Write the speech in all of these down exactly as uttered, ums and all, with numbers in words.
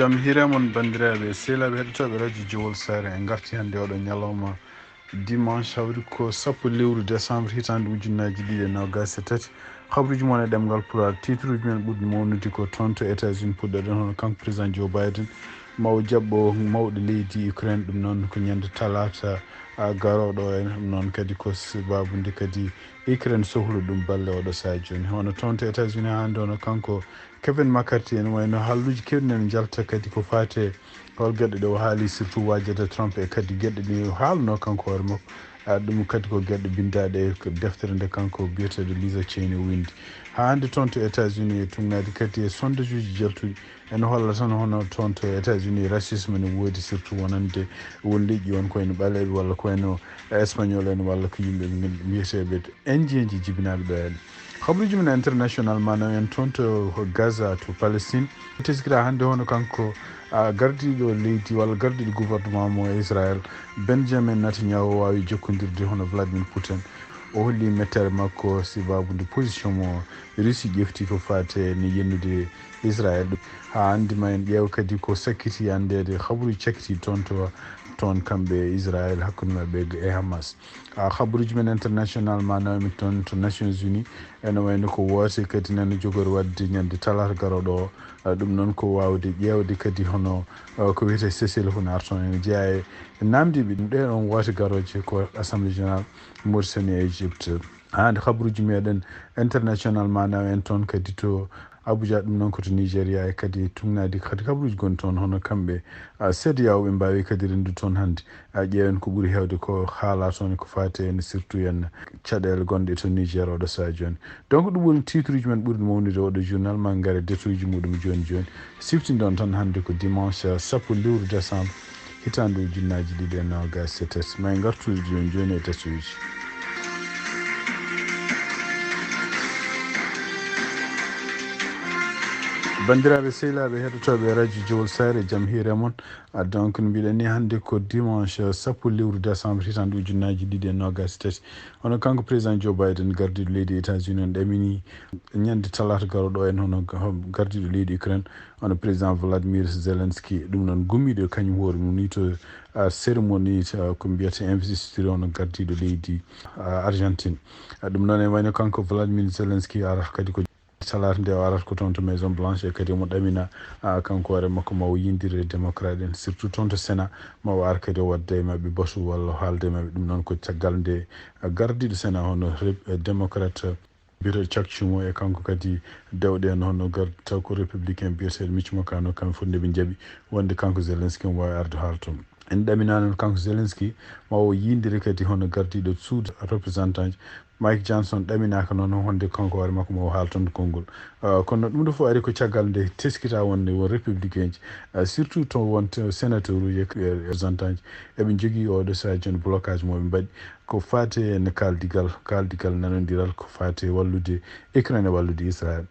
Jam hiire mon, banndiraaɓe sehilaaɓe heɗotooɓe radio Jowol Saare. En ngarti hannde oɗo ñalawma dimanche, hawri ko sappo lewru décembre hitaande ujunnaaji ɗiɗi e noogaas e tati. Habruuji mon e ɗemngal Pulaar, tiitruuji men ɓurɗi mawnude ko toon to États-Unis puɗɗoɗen, hono kanko président Joe Biden, ma o jaɓɓo mawɗo leydi Ukraine, ɗum noon ko ñande talaata, a, garooɗo en, ɗum noon kadi ko sababude kadi Ukraine sohlu ɗum balle oɗo sahaa jooni. Hono toon to États-Unis hannde, hono kanko Kevin McCarthy, ene wayno haalluuji keewɗi nana njalta kadi ko faati e hol geɗe ɗe o haali, surtout waajata Trump e kadi geɗe ɗe o haalno kanko hoore makko. A, ɗum kadi ko geɗe binndaaɗe e ko deftere nde kanko biyeteeɗo Lisa Cheney o winndi. Haa hannde toon to États-Unis e tugnaade kadi e sondage uji jaltuɗi ene holla tan hono toon to États-Unis racisme ne woodi, surtout wonande won leƴƴi won ko wayno ɓaleeɓe walla ko wayno espagnol en walla ko yimɓe mbiyeteeɓe Indienji jibinaaɓe ɗo en. Habruuji men international, maanaam en toon to Gaza to Palestine. Teskira hannde hono kanko, a, gardiiɗo leydi walla gardiiɗo gouvernement mo Israël, Benjamin Netanyahu, o waawi jokkondirde hono Vladimir Putin. O holli mettere makko sababude position mo Russie ƴefti ko faati e yennude Israël. Haa hannde ma en ƴeew kadi ko sakkiti anndeede, habruuji cakkiti toon to toon kamɓe e Israël, hakkunde maɓɓe e Hamas. A, habruuji men international, maanaam mi toon to Nations Unies, ene wayno ko woote kadi nana jogori waɗde ñande talaata garooɗo o. A, ɗum noon ko waawde ƴeewde kadi hono, a, ko wiyetee cessez-le-feu ene artoon, ene jeyaa e naamndiiɓe ɗum ɗee ɗoon woote garooje ko Assemblée Générale Mauritanie e Égypte. Haa hannde habruuji meɗen international, maanaam en toon kadi to Abuja, ɗum noon ko to Nigeria, e kadi tugnaade kadi habruuji gonɗi toon, hono kamɓe, a, CEDEAO, ɓe mbaawi kadi renndude toon hannde. A, ƴeewen ko ɓuri heewde ko haalaa toon ko faati en surtout en caɗeele gonɗe to Niger oɗo sahaa jooni. Donc ɗum woni tiitruuji men ɓurɗi mawnude oɗo journal, ma ngare détail uji muɗum jooni jooni. Siftindon tan hannde ko dimanche sappo lewru décembre hitaande ujunnaaji ɗiɗi e noogaas e tati. Ma en ngartu jooni jooni e détail uji. Banndiraaɓe sehilaaɓe heɗotooɓe radio Jowol Saare, jam hiire mon. A, donc no mbiɗen ni, hannde ko dimanche sappo lewru décembre hitaande ujunnaaji ɗiɗi e noogaas e tati. Hono kanko président Joe Biden, gardiiɗo leydi États-Unis, on ɗamini ñande talaata garooɗo en hono ga-, gardiiɗo leydi Ukraine, hono président Vladimir Zelensky. Ɗum noon gummiiɗo e kañum hoore mum ni to, a, cérémonie, a, ko mbiyata investiture hono gardiiɗo leydi, a, Argentine. A, ɗum noon e wayno kanko Vladimir Zelensky arata kadi ko talaata nde o arata ko toon to Maison Blanche, e kadi omo ɗamina, a, kanko hoore makko ma o yiyondire e démocrate en, surtout toon to Sénat, ma o ar kadi o waɗda e maɓɓe batu walla o haalda e maɓɓe. Ɗum noon ko caggal nde, a, gardiiɗo Sénat hono rep-, e démocrate biyeteeɗo Chuck Schumer e kanko kadi dewɗe en hono gar-, taw ko républicain biyeteeɗo Mitch McConnell, kamɓe fof nde ɓe njaɓi wonde kanko Zelensky omo waawi arde haala toon. En ɗaminaa noon kanko Zelensky ma o yiyondire kadi hono gardiiɗo suudu représentant Mike Johnson, ɗaminaaka noon wonde kanko hoore makko ma o haala toon konngol. Ah, kono ɗum ɗo fof ari ko caggal nde teskitaa wonde won républicain ji, ah, surtout to won to sénateur uji e représentant ji, eɓe njogii oɗo sahaa jooni blocage mo ɓe mbaɗi ko faati e kaaldigal, kaaldigal nanondiral ko faati e wallude Ukraine e wallude Israël.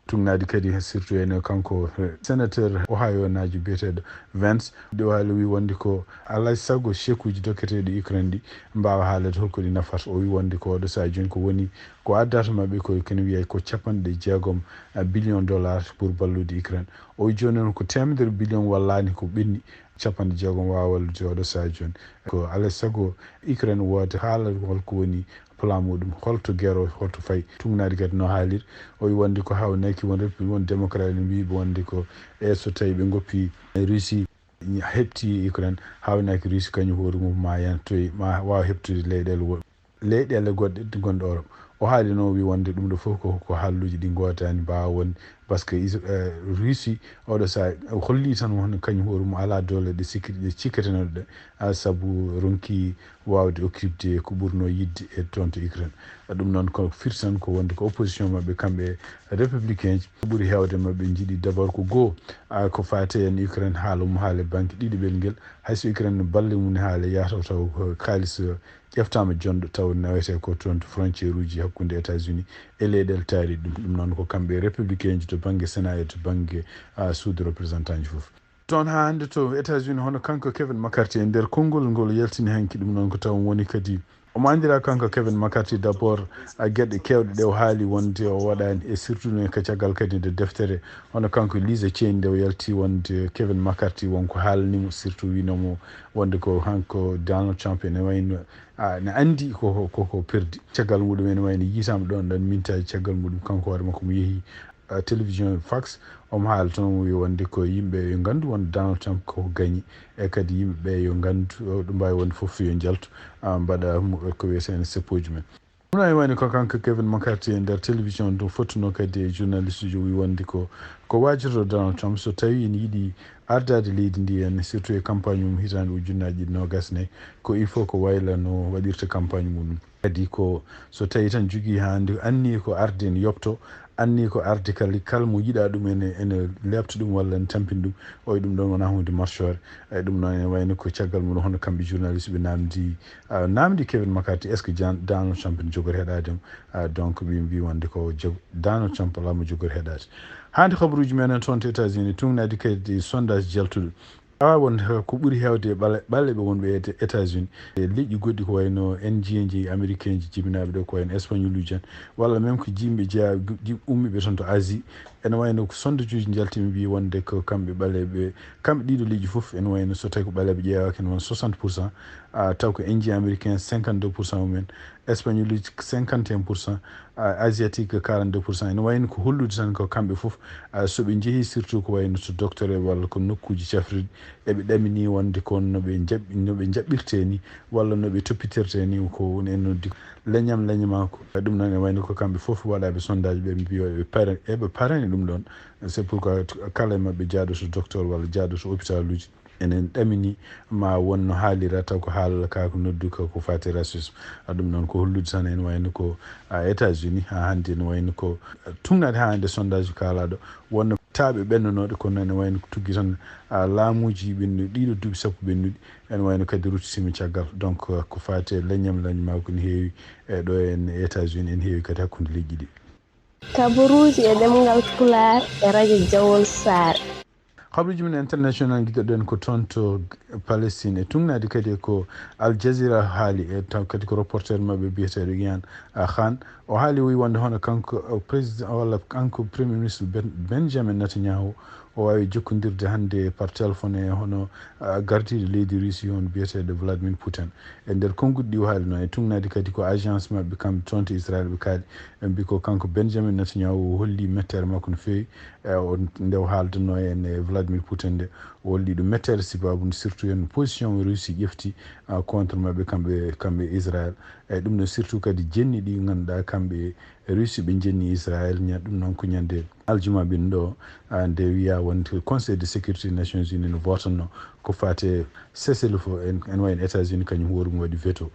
Tugnaade kadi surtout ene kanko, eh, sénateur Ohio naajo biyeteeɗo Vance, ɗo haali o wi wonde ko alaa e sago chèque uji dokketeeɗi Ukraine ɗi mbaawa haalde holko ɗi nafata. O wi wonde ko oɗo sahaa jooni ko woni ko addata maɓɓe ko kene wiyay ko capanɗe jeegom, eh, billion dollars pour ballude Ukraine. O wi jooni noon ko teemedere billion wallaani ko ɓenni capanɗe jeegom waawa wallude oɗo sahaa jooni. Ko alaa e sago Ukraine wooda haala holko woni plan muɗum, holto gero, holto fayi. Tugnaade kadi no haaliri, o wi wonde ko haawnaki won rep-, won démocrate en mbiiɓe wonde ko e so tawi ɓe ngoppi Russie, heɓti Ukraine, haawnaki Russie kañum hoore mum ma yantoy, ma waawa heɓtude leyɗeele wo-, leyɗeele goɗɗe gonɗe Europe. O haali noon, o wi wonde ɗum ɗo fof ko, ko haalluuji ɗi ngootani mbaawa wonde, parce que Is-, eh, Russie oɗo sahaa holli tan won kañum hoore mum alaa doole ɗe sikki-, ɗe cikketenoo ɗe, ah, sabu ronki waawde occupde ko ɓurnoo yiɗde e toon to Ukraine. Ɗum noon ko firti tan ko wonde ko opposition maɓɓe kamɓe républicain ji ɓuri heewde maɓɓe njiɗi d'abord ko goo, ah, ko faati en Ukraine haala mum haale banque ɗiɗi ɓel ngel, hay so Ukraine no balle mum ne haale yaataw taw ko kaalis, eh, ƴeftaama jonɗo taw nawetee ko toon to frontière uji hakkunde États-Unis e leyɗeele taariiɗe ɗum. Ɗum noon ko kamɓe républicain ji to bannge Sénat e to bannge, ah, suudu représentant ji fof. Toon haa hannde to États-Unis, hono kanko Kevin McCarthy e nder konngol ngol yaltini hanki, ɗum noon ko taw woni kadi Omo anndira kanko Kevin McCarthy d'abord a geɗe kewɗe ɗe o haali wonde o waɗani, e surtout ne ka caggal kadi nde deftere hono kanko Liza Cheney nde o yalti wonde Kevin McCarthy wonko haalnimo, surtout winomo wonde ko hanko Donald Trump ene wayno ne anndi koko koko perdi. Caggal muɗum ene wayno yiitama ɗon ɗon mintaji caggal muɗum kanko hoore makko mo yeehi télévision Fox. Omo haala toon wi wonde ko yimɓe yo nganndu wonde Donald Trump koko gañi, e kadi yimɓe ɓe yo nganndu ɗum mbaawi wonde fof yo njaltu mbaɗa ko wiyetee seppooji men. Ɗum ne wayno ko kanko Kevin McCarthy e nder télévision ɗum fottuno kadi e journaliste jo wi wonde ko ko waajorto Donald Trump so tawi ene yiɗi ardaade leydi ndi en surtout e campagne mum hitaande ujunnaaji ɗiɗi noogas nayi, ko il faut ko wayla no waɗirta campagne muɗum. Kadi ko so tawi tan jogii haa nde anni ko arde ne yopto, anni ko arde kala kala mo yiɗa ɗum ene ene leɓta ɗum walla ne tampina ɗum. Oy ɗum ɗon wona hunde marcoore. Ay ɗum noon ene wayno ko caggal mum hono kamɓe journaliste ɓe namdi namdi Kevin McCarthy est ce que Donald Trump ne jogori heɗaade mo? Donc ɓe mbi wonde ko Donald Trump alaa mo jogori heɗaade. Hande kabaruji men en toon to États-Unis tungnadi kadi sondage jaltuɗo awa won ko ɓuri hewde ɓaleɓe wonɓe e États-Unis e leƴƴi goɗɗi ko wayno en jiyeji américain ji jibinaɓe ɗo ko wayno espagnoluji en walla même ko jimɓe jeya ummiɓe toon to Asie. Ene wayno ko sondajuji jaltimi mbi wonde ko kamɓe ɓaleɓe kamɓe ɗiɗo leƴƴi fof ene wayno so tawi ko ɓaleɓe ƴeewaka ene won soixante pour cent taw ko indien américain cinquante deux pour cent mumen, espagnoluji cinquante et un pour cent, asiatique quarante deux pour cent. Ene wayno ko hollude tan ko kamɓe fof so ɓe njehi surtout ko wayno to docteur e walla ko nokkuji cafriɗi eɓe ɗamini wonde ko no ɓe jaɓ no ɓe jaɓɓirte ni walla no ɓe toppitirte ni ko woni en noddi leñam leñamako. Ɗum noon e wayno ko kamɓe fof waɗaɓe sondage ɓe mbiwa ɓe pare eɓe parani ɗum ɗon. C'est pourquoi kala e maɓɓe jaaɗo to docteur walla jaaɗo to hôpitaluji enen ɗamini ma won no haalira taw ko haala ka ko noddu ka ko fati racisme. Ɗum noon ko hollude tan en wayno ko a États-Unis ha hannde ene wayno ko tugnade ha hannde sondage kalaɗo wonno taaɓe ɓennanooɗe kono ene wayno ko tuggi tan laamuuji ɓennuɗi ɗiɗo duuɓi sappo ɓennuɗi ene wayno kadi ruttitima caggal. Donc ko fati e leñam leñma ko ne heewi e ɗo en États-Unis ene heewi kadi hakkunde leƴƴi ɗi. Kabaruuji e ɗemngal Pulaar e Radio Jawol Saare. Habaruuji men international ngiɗoɗen ko toon to Palestine e tuugnaade kadi ko Al Jazeera haali e taw kadi ko reporter maɓɓe biyeteeɗo Ian Khan. O haali o wi wonde hono kanko président walla kanko premier ministre Benjamin Netanyahu o waawi jokkondirde hannde par téléphone e hono gardiiɗo leydi Russie on biyeteeɗo Vladimir Putin. E nder konnguɗi ɗi o haali noon e tuugnaade kadi ko agence maɓɓe kamɓe toon to Israel ɓe kaali ɓe mbi ko kanko Benjamin Netanyahu o holli mettere makko no feewi. E o nde o haaldanno en e Vladimir Putin nde o holli ɗum mettere sibabu nde surtout en position mo Russie ƴefti contre maɓɓe kamɓe kamɓe Israel. E ɗum no surtout kadi jenni ɗi ngannduɗaa kamɓe Russie ɓe jenni Israel ña ɗum noon ko ñande aljuma ɓin ɗo nde wiya wonde conseil de sécurité nations unies no votanno ko fate cessez-le-feu en wayno États-Unis kañum hoore mum waɗi veto.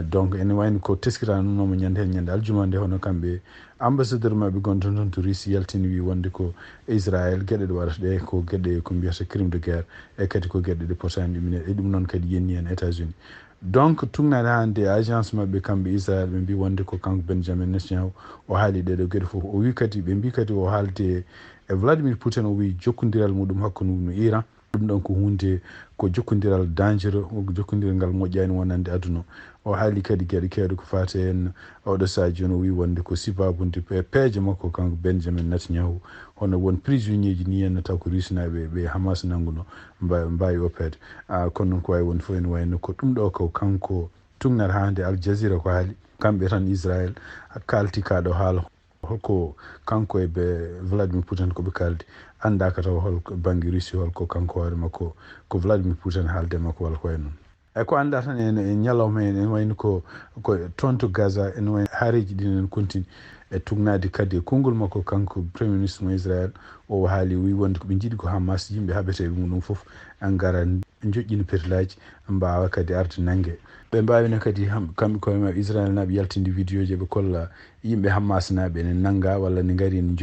Donc ene wayno ko teskitanonomo ñande hen ñande aljuma nde hono kamɓe ambassadeur maɓɓe gonɗo toon to Russie yaltini wi wonde ko Israel geɗe ɗe waɗata ɗe ko geɗe ko mbiyata crime de guerre e kadi ko geɗe ɗe potani ɗumine e ɗum noon kadi yenni hen États-Unis. Donc tugnade hande agence maɓɓe kamɓe Israel ɓe mbi wonde ko kanko Benjamin Netanyahu o haali ɗeɗo geɗe fof o wi kadi ɓe mbi kadi o haalde e Vladimir Putin o wi jokkodiral muɗum hakkunde mum e Iran. Ɗum ɗon ko hunde ko jokkondiral dangereux, jokkondiral ngal moƴƴaani wonande aduna. O haali kadi geɗe keewɗe ko faati heen oɗo sahaa jooni o wii wonde ko sibaabude peeje makko kanko Benjamin Netanyahu, hono won prisonnier ji nii en taw ko Rusinaaɓe ɓe Hamas nannguno mbaawi oppeede. Kono noon ko waawi wonde fof ene wayno ko ɗum ɗo ko kanko tugnata haa nde Al Jazeera ko haali. Kamɓe tan Israel kaalti kaa ɗo haala. Holko kanko e Vladimir Putin ko ɓe kaaldi anndaaka taw hol bannge Russie holko kanko hoore makko ko Vladimir Putin haalde makko walla ko wayi noon. Eyi ko annda tan en e ñalawma en ene wayno ko ko toon to Gaza ene wayno haareeji ɗin ene kontini e tugnaade kadi e konngol makko kanko premier ministre mo Israel o haali o wi wonde ko ɓe njiɗi ko Hamas yimɓe haɓeteeɓe muɗum fof ngara joƴƴina petilaaji mbaawa kadi arde nannge. Ɓe mbaawino kadi kamɓe koye maɓɓe Israel naaɓe yaltinde vidéo ji ɓe kolla yimɓe Hamas naaɓe ene nannga walla ne ngari ene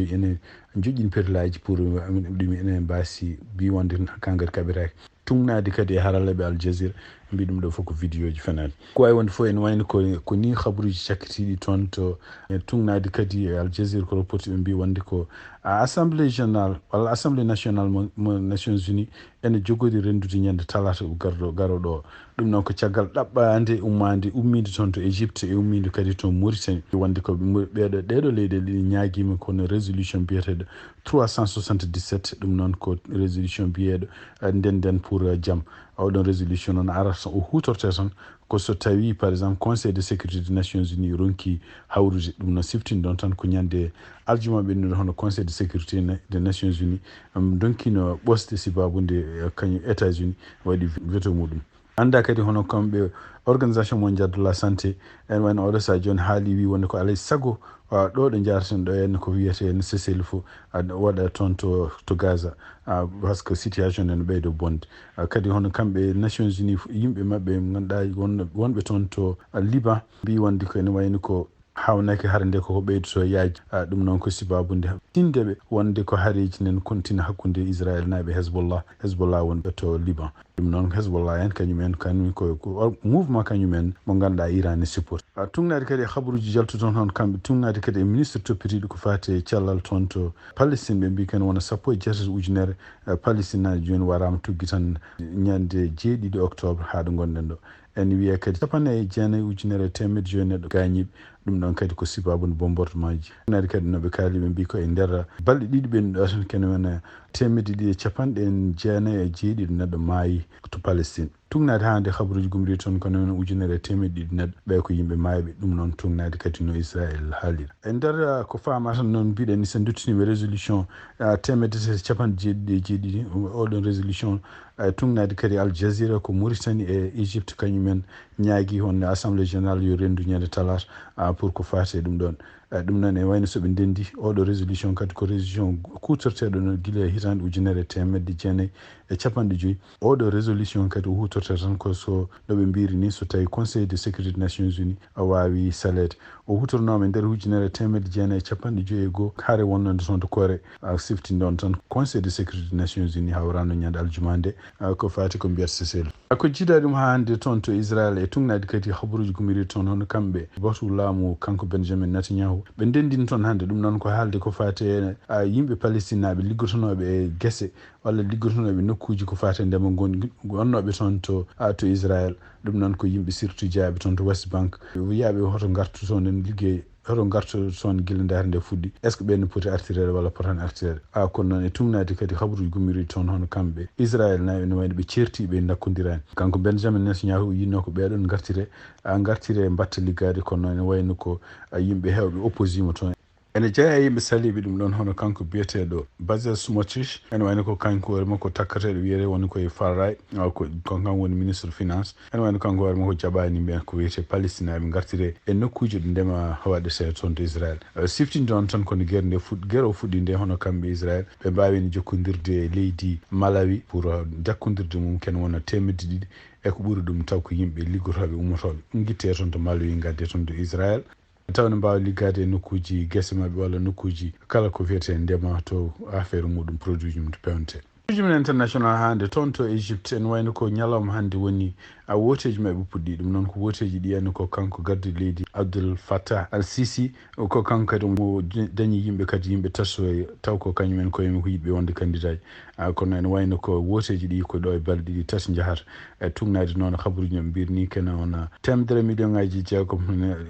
joƴƴina petilaaji pour ɗum ene mbaasi mbi wonde kangari kaɓetaaki. Tugnaade kadi e haralleeɓe Al Jazeera Mbi ɗum ɗo fof ko vidéo ji fenaani. Ko wawi wonde fof ene wayno ko, ko ni habaruji cakkitiiɗi toon to, e tugnaade kadi e Al Jazeera ko reporti ɓe mbi wonde ko, a, Assemblée Générale walla Assemblée Nationale mo, mo Nations Unies ene jogori renndude ñande talaata garɗo, garoɗo o. Ɗum noon ko caggal ɗaɓɓaande ummaande, ummiinde toon to Égypte e ummiinde kadi to Mauritanie. Wonde ko mo, ɓeeɗo, ɗeeɗo leyɗeele ɗiɗi ñaagiima kono résolution biyeteeɗo trois cent soixante-dix-sept, ɗum noon ko résolution biyeeɗo, eh, Ndenden pour, eh, Jam. Oɗon résolution noon arata o huutorte tan ko so tawi, par exemple, Conseil de sécurité des Nations Unies ronki hawrude. Ɗum noon siftinɗon tan ko ñande aljuma ɓennude hono Conseil de sécurité na-, des Nations Unies, um, donkino ɓosde sibabude, eh, kañum États-Unis waɗi veto muɗum. Annda kadi hono kamɓe Organisation Mondiale de la Santé, en wayno oɗo saha jooni haali wi wonde ko alay sago, ah, ɗo ɗo jaarten ɗo en ko wiyete en cessez-le-feu, ah, waɗa toon to, to Gaza, ah, parce que situation ne no ɓeydo bonde. Ah, kadi hono kamɓe Nations Unies fu-, yimɓe maɓɓe ɓe ngannduɗaa won-, wonɓe toon to, ah, Liban mbi wonde ko ene wayno ko hawnaki hare nde koko ɓeydoto yaaj. Ah, ɗum noon ko sibabude tindeɓe wonde ko hareji nen kontina hakkunde Israël naaɓe Hezbollah, Hezbollah wonɓe to Liban. Ɗum noon Hezbollah en kañum en, kañum ko, ko mouvement kañum en mo ngannduɗaa Iran ne support. Ah, tugnaade kadi e habaruji jaltuɗon hono kamɓe, tugnaade kadi e ministre toppitiiɗo ko faati e cellal toon to Palestine, ɓe mbi ken wona sappo e jeetati ujunere, eh, Palestinaajo jooni waraama tuggi tan ñande jeeɗiɗi octobre haa ɗo ngonɗen ɗo. En wiya kadi capanɗe jeenayi ujunere e teemedde joyi neɗɗo gaañiiɓe. Ɗum ɗon kadi ko sibabude bombardement ji. Naati kadi no ɓe kaali, ɓe mbi ko e nder balɗe ɗiɗi ɓennuɗo tan kene wona teemedde ɗiɗi e capanɗe jeenayi e jeeɗiɗi neɗɗo maayi to Palestine. Tugnaade haa nde habaruji gumri toon ko noon ujunere e teemedde ɗiɗi neɗɗo ɓe ko yimɓe maayɓe. Ɗum noon tugnaade kadi no Israël haalira. E nder, ah, ko faama tan noon mbiɗen ni so duttiniɓe résolution, ah, teemedde tati e capanɗe jeeɗiɗi e jeeɗiɗi, oɗon résolution, ah, tugnaade kadi Al Jazeera ko Mauritanie e Égypte kañum en ñaagi honno Assemblée Générale yo renndu ñande talaata, ah, pour ko faati e ɗum ɗon. Eh, ɗum noon ene wayno so ɓe ndenndi oɗo résolution kadi ko résolution kuutorteeɗo no gila e hitaande ujunere e teemedde jeenayi e capanɗe joyi. Oɗo résolution kadi o huutortee tan ko so no ɓe mbiri ni so tawi Conseil de sécurité des Nations Unies a waawi saleede. O huutornooma e nder ujunere e teemedde jeenayi e capanɗe joyi e goo hare wonnonde toon to Corée. A siftinde on tan Conseil de sécurité des Nations Unies hawrano ñande aljuma nde, ah, ko faati ko mbiyata Seychelles. Ko jiidaa ɗum haa hannde toon to Israel e tugnaade kadi habaruuji gumiriiɗi toon, hono kamɓe batu laamu kanko Benjamin Netanyahu. Ɓe ndenndini toon hannde ɗum noon ko haalde ko faati e, a, yimɓe Palestinaaɓe liggotonooɓe e gese walla liggotonooɓe nokkuuji ko faati e ndema ngon-, wonnooɓe toon to, a, to Israel. Ɗum noon ko yimɓe surtout jeyaaɓe toon to West Bank. Wiyaaɓe hoto ngartu toon en liggeey. Hoto ngartu toon gila ndaare nde fuɗɗi. Est-ce que ɓeen ne poti artireede walla potaani artireede? A, kono noon e tugnaade kadi habaruuji gummirii toon hono kamɓe Israel naaɓe ene wayno ɓe ceertii ɓe ndakkondirani. Kanko Benjamin Netanyahu yinnoo ko ɓeeɗoon ngartire, a, ngartire mbatta liggaade, kono noon ene wayno ko, a, yimɓe heewɓe opposé mo toon. Ene jeyaa e yimɓe saliiɓe ɗum ɗoon hono kanko biyeteeɗo Bezalel Smotrich, ene wayno ko kanko hoore makko takkateeɗo wiyetee woni ko e Far Right, a, ko, ko kanko woni ministre finance. Ene wayno kanko hoore makko jaɓaani mbiyen ko wiyetee Palestinaaɓe ngartire e nokkuuji ɗi ndema waɗetee toon to Israel. Eh, siftinde on tan ko no gere nde fuɗ-, gere o fuɗɗi nde hono kamɓe Israel, ɓe mbaawino jokkondirde e leydi Malawi pour, eh, jokkondirde mum ken wona teemedde ɗiɗi e ko ɓuri ɗum taw ko yimɓe liggotooɓe ummotooɓe ngittee toon to Malawi ngadde toon to Israel. Taw ne mbaawa liggaade e nokkuuji gese maɓɓe walla nokkuuji kala ko wiyetee ndema to affaire muɗum produit ji mum to pewnetee. Jumla international hannde toon to Egypte, ene wayno ko ñalawma hannde woni, a, wooteeji maɓɓe puɗɗii. Ɗum noon ko wooteeji ɗi, ene ko kanko gardiiɗo leydi Abdel Fattah al-Sisi, ko kanko kadi omo dañi yimɓe kadi yimɓe tato, taw ko kañum en koye mum ko yiɗɓe wonde candidat ji. A, kono ene wayno ko wooteeji ɗi ko ɗo e balɗe ɗiɗi tati njahata. E tugnaade noon habaruuji no mbirni kene wona teemedere million ŋaaji jeegom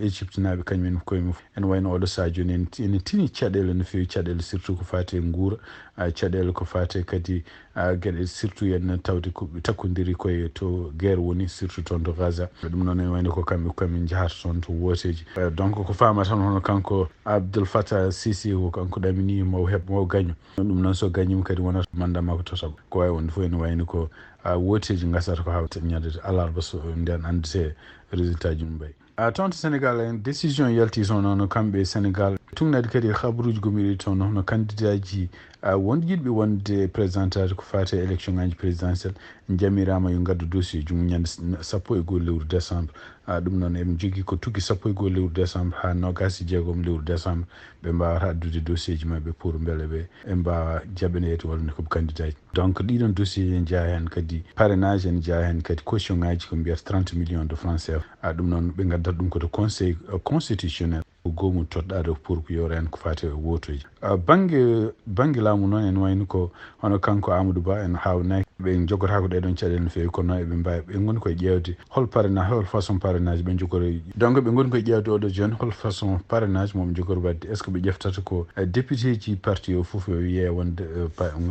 Egypte naaɓe kañum en koye mum. Ene wayno oɗo saha jooni en, ene tini caɗeele no feewi, caɗeele surtout ko faati e nguura, a, caɗeele ko faati kadi, a, geɗe surtout en tawde ko ɓe takkondiri koye to guerre woni surtout toon to Gaza. Ɗum noon ene wayno ko kamɓe, kamɓe njahata toon to wooteeji. Eh, donc ko faama tan hono kanko Abdel Fattah Sisi ko kanko ɗamini mo heɓ, mo gaño. Ɗum noon so gañima kadi wonata mandat makko tataɓo. Ko wawi wonde fof ene wayno ko, a, wooteeji ngasata ko haa ñande alarba so nden anndete résultat ji mum mbay. A, toon to Sénégal en, décision yalti toon, hono kamɓe Sénégal. Tugnaade kadi e habaruuji gomɗiɗi toon, hono candidat ji, Wonde yiɗɓe wonde présentaade ko faati e élection ŋaaji présidentielle, njamiraama yo ngaddu dossier ji mum ñande sappo e goo lewru décembre. Ɗum noon, eɓe njogii ko tugi sappo e goo lewru décembre haa noogaas e jeegom lewru décembre, ɓe mbaawata addude dossier ji maɓɓe pour mbele ɓe ɓe mbaawa jaɓaneede walla ne ko ɓe candidat ji. Donc ɗiɗon dossier ene jeyaa heen kadi parrainage, ene jeyaa heen kadi caution ŋaaji ko mbiyata trente millions de francs C F A. Ɗum noon ɓe ngaddata ɗum ko to conseil constitutionnel, ko goomu toɗɗaaɗo pour ko yowta heen ko faati e wootoji. Bannge bannge laamu noon ene wayno ko hono kanko Amadou Ba en haawnaaki, ɓe njogotaako ɗee ɗoon caɗeele no feewi, kono noon eɓe mbaawi, ɓe ngoni koye ƴeewde hol parrainage, hol façon parrainage ɓe njogori. Donc ɓe ngoni koye ƴeewde oɗo jooni hol façon parrainage mo ɓe njogori waɗde. Est ce que ɓe ƴeftata ko député ji parti o fof yo wiye wonde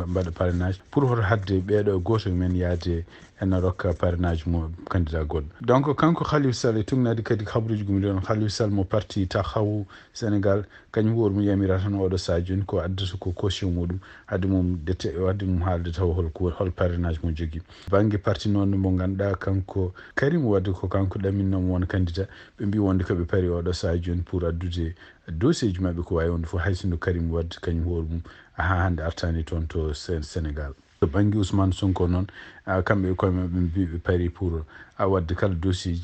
mbaɗa parrainage pour hoto haɗde ɓeeɗo gooto e men yahde ene rokka parrainage mo candidat goɗɗo? Donc kanko Khalifa Sall, e tugnaade kadi habaruuji gumi ɗon, Khalifa Sall mo parti Taxawu Sénégal, kañum hoore mum yamira tan oɗo sahaa jooni ko addata ko caution muɗum, haade mum dete, haade mum haalde taw hol ko, hol parrainage mo jogii. Bannge parti noon mo ngannduɗaa kanko Karim Wade, ko kanko ɗaminno mo won candidat, ɓe mbii wonde ko ɓe pari oɗo sahaa jooni pour addude dossier ji maɓɓe ko waawi wonde fof, hay sinno Karim Wade kañum hoore mum haa hannde artaani toon to Sénégal. To bannge Ousmane Sonko noon, kamɓe e koye maɓɓe ɓe mbii ɓe pari pour a waɗde kala dossier ji